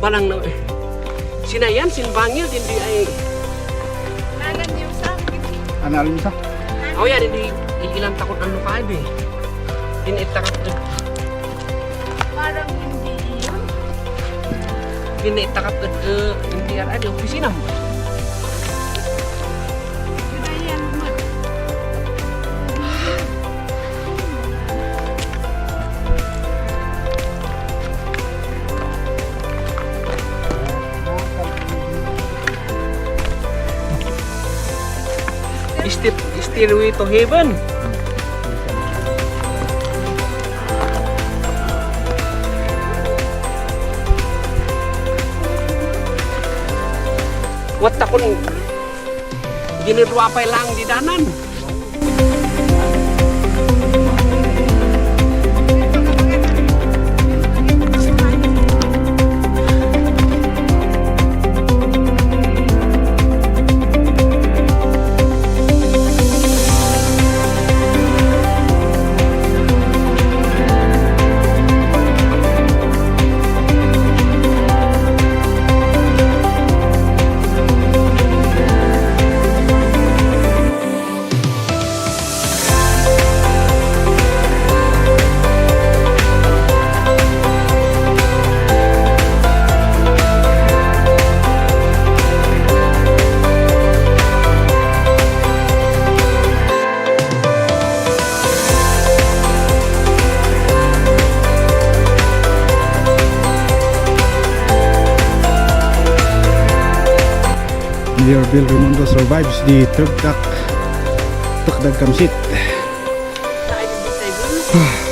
palang na sinayan sinbangil hindi ay Nalan yung sa akin. Analin sa? oh yan hindi ilang takot ano ka eh hindi takot Parang hindi yun. hindi takot hindi ada opisina mo Ganayan mo. Stairway to Heaven. Wat takon ginidwa pa lang di danan. Mayor Bill Raimundo survives the Tugtag Kamsit. Sa ay di tayo.